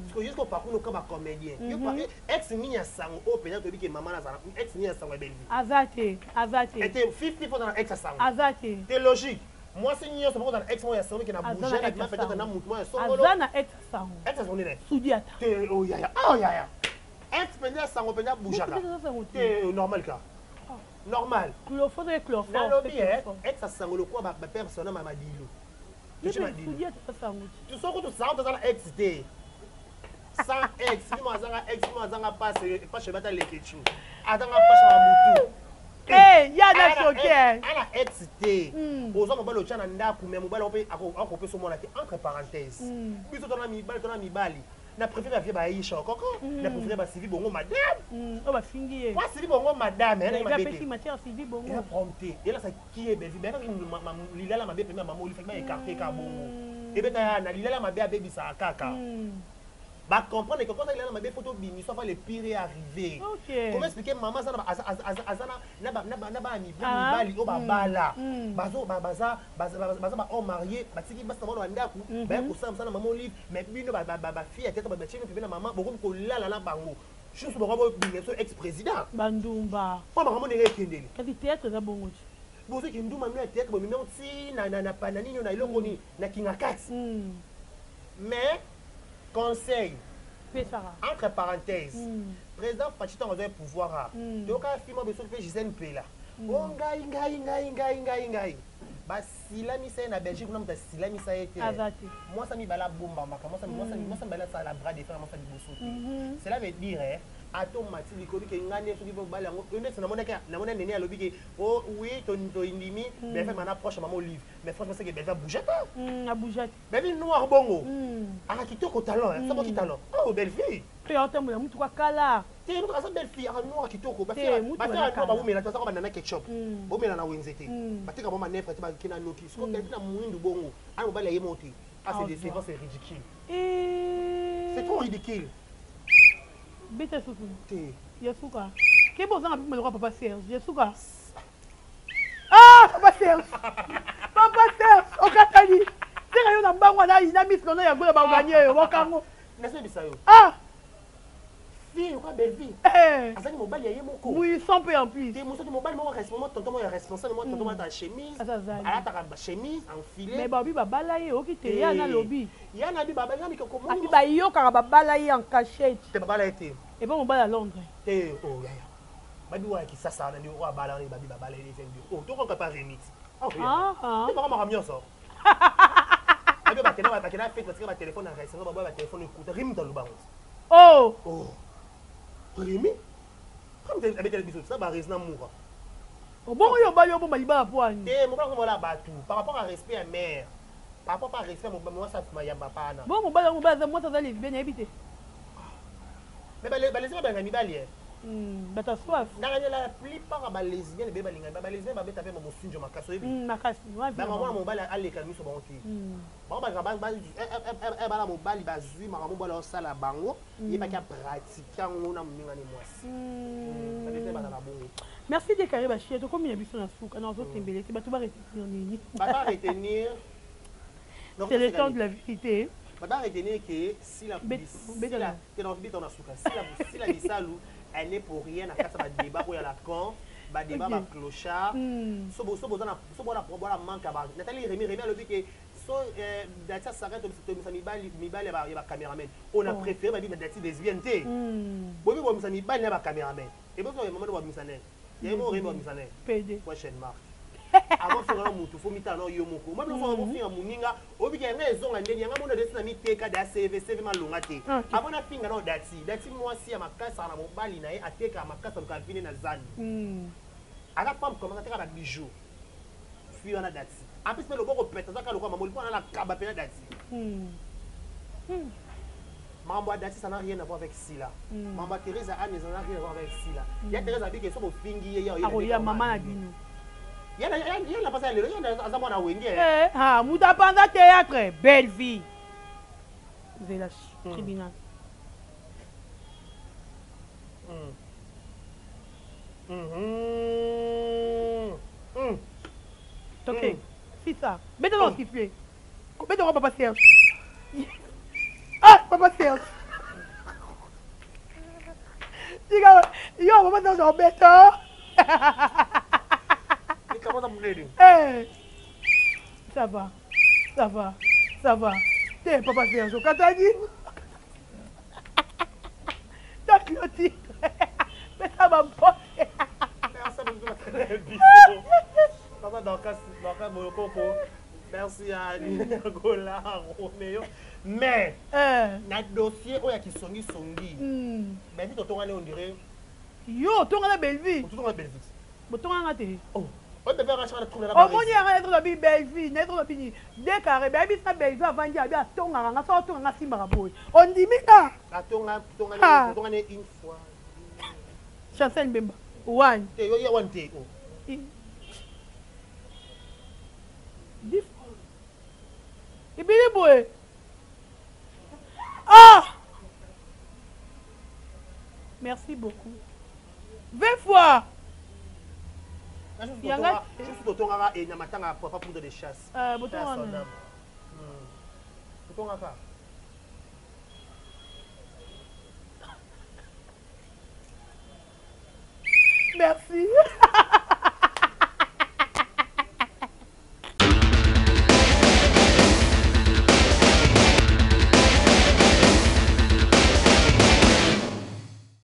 Sikoyo yo sikoyo parcours noka bacomédien. Yo ex nini ya sango oyo mpenza toyebi ke mama nazala ex nini ya sango ya Bellevue? Aza te, aza te. Ete fifi fo na ex ya sango. Aza te. Te, logique. Mwasi nyonso moko na ex moko ya sango ke na bouge na bima peut-être na mutu moko ya songolo. Aza na ex ya sango. Ex ya sango nini? Sudi ata. Te, oh yaya, oh yaya. Ex mpenza ya sango mpenza bougeaka. Te, normal ka. Normal. Chloroforme, chloroforme. Nalobi ex ya sango lokola bapersona ma Madilu. Soko tosaka toza na ex te, sans ex bimo azanga ex, bimo azanga pase pashe bata lekechu azanga pashe na mutu. Ya na choqué. Ana ex te, ozwa mobali otya na ndako, mais mobali mpe akopesa omona te. Entre parenthèse, biso tona mibali, tona mibali na préféré bavie baisha okoko, na préféré basivi bongo madame. Oyo bafingi ye. Po asivi bongo madame. Apesi matière Sylvie Bongo. Eza problème te, elasa ki ebevi beyaka lilala mabe pembe ya mama olifaki baécarter ka bongo ebeta ya na lilala mabe abebisaka kaka. Bacomprendre que koza lilala mabe, faut tobimisa avant le pire est arrivé. Comment expliquer mama aza na bana mibali oyo babala, baza bahomme marié, batiki basi na bango na bandako, baya kosala mosala na mama Olive, mais bino bafille ya tete batie pembe na mama, bokomi kolala na bango susu, bango bobinga so ex président. Bandumba. Mpo makambo ndenge ekendeli. Kasi théâtre eza bongo ti. Bozoki nduma mino ya théâtre, bomemi yango ti na nini na eloko nini na kinga kati. Mais conseil pesaka. Entre parenthèse, président Fatshi, ntango azwa pouvoir, toyoka film oyo soki mpe Gisèle Mpela o ngai ngai ngai ngai ngai ngai basilamisa ye na Belgique kuna, moto asilamisa ye te. Aza te. Mwasi mibale abombamaka, mwasi mibale asala bras de fer, mwasi liboso te. Cela veut dire Ata omati likolo ke nga nde soki mobali yango yo neti namonaki namona nene alobi ke oh oui to tondimi mm. Bellevue mana proche mama Olive mais franchement c'est que Bellevue bouge pas mm, a bouge te. Bellevue noir bongo mm. Aka kitoko talent hein, mm. talent oh Bellevue pe atambola mutuka kala te mutuka aza belle fille aka noir kitoko ba fille ba fille noir ba wumela to ba nana ketchup mm. Bomela na wenze te mm. Bateka ba manœuvre te ba kina noki siko mm. Bellevue na muindu bongo ana mobali ya ye mo te. Ah, c'est décevant, c'est ridicule. Et... C'est trop ridicule. Beta susu. Te. Ya suka. Keba ozanga mpe lokola papa Serge. Ya suka. Ah, papa Serge. Papa Serge, okatani. Sera yo na mbango na ina miss nono ya gola ba gagner yo bakango. Nazoyebisa yo. Ah! Fille lokola Bellevue. Eh. Azali mobali ya ye moko. Mouissant mpe en plus. Te mosoki mobali moko responsable, tonton moko ya responsable, moko tonton moko chemise. Alataka chemise enfilé. Mais babi babala ye oki te ya na lobi. Ya na bi babala ni ko moni. Ati bayokaka babala ye en cachette. Te babala ye te. Et bon mobali à Londres. Te oh yaya. Babi wa kisasa wana nde oyo abala wana babi babala ye eza nde. Oh tokoka pa remix. Ah ah. Te baka makambo nyonso. Babi bakenda bakenda fete batika ba téléphone na restaurant baboya ba téléphone ekuta rimi talobango. Oh! Oh! Remy? Remy abetela biso ça ba raison mura. Obongo yo obali oboma libala po ani? Te mobali mobala batu par rapport à respect ya mère. Par rapport à respect mobali mwasi afuma yamba pana. Bon mobali mobali aza mwasi aza lesbienne yebi te. Mais ba lesbienne ba mibali eh. Bato ya soif. Ndanga la plupart ya ba lesbienne be balinga ba lesbienne ba beta pe mosinjo makasi oyebi. Makasi. Ba mama mobali aleka miso bango te. Bango balingaka bana mobali bazwi makambo mobali aosala bango yebaki apratike yango na moninga ne mwasi balesbienne bazala bongo. Merci Dekare Bashia, tokomi na biso na suka na ozotembele te bato ba retenir nini? Bato ba retenir. C'est le temps de la vérité. Bato ba retenir que Sila Sila te na beta na suka Sila Sila Bisalu elle n'est pour rien na kati ya ba débat oyo ya la camp ba débat ba clochard so bo so boza na so bona bona manque ya ba Nathalie Remy Remy alobi ke so Dati asaka tobimisa mibali mibali ya ba cameraman on a préféré babi Dati lesbienne te bobi bomisa mibali na ba cameraman et bozo ya maman babimisa ne ya mo Remy babimisa ne PD question mark avant finga na mutu fo mitala na yo moko mwa biloko mm. Ofinga moninga obika yanga ezonga ndeni yanga mona desi na miteka da CV CV malonga te avant na finga na dati dati mwasi ya makasa na mobali na ye ateka makasa luka vine na zani aza femme comment ateka ba bijoux fille wana dati en plus pe loboko pete azaka lokola mamoli mpo na kaba pe na dati. Makambo ya dati ça n'a rien à voir avec Sila. Makambo ya Theresa Anne ça n'a rien à voir avec Sila. Ya Theresa abike so bofingi ye ya akoya mama na bino. Ya ya na pasa lelo ya aza mwana wenge. Eh ah mutu apanza théâtre belle vie. Zela tribunal. Ok. C'est ça. Beta dans sifflet. Beta papa Serge. Ah papa Serge. Tika yo papa Serge obeta. Eh. Ça va. Ça va. Ça va. Te papa Serge okataki. Ta clôture. Pesa ba mpote. Papa Dorcas, Dorcas Bolokoko. Merci à Nicolas Roméo. Mais, na dossier oyo ya kisongi songi. Mais vite otongani on dirait. Yo otongana Bellevue. Otongana Bellevue. Botongana te. Oh. Oyo bebe arracher na trouble na ba. Omoni yanga na trouble bi Bellevue, na trouble bi Dekare bayebi sa Bellevue avandi abi atongaka nga so atonga nga simbaka boye. Ondimi nga. Atonga tonga tonga ne une fois. Chancel Mbemba. One. Te yo ya one te. Oh. 10 fois. Ebele boye. Ah! Merci beaucoup. 20 fois. Yanga juste totongaka e na matanga papa poudre de chasse. Botongaka. Totongaka. Merci.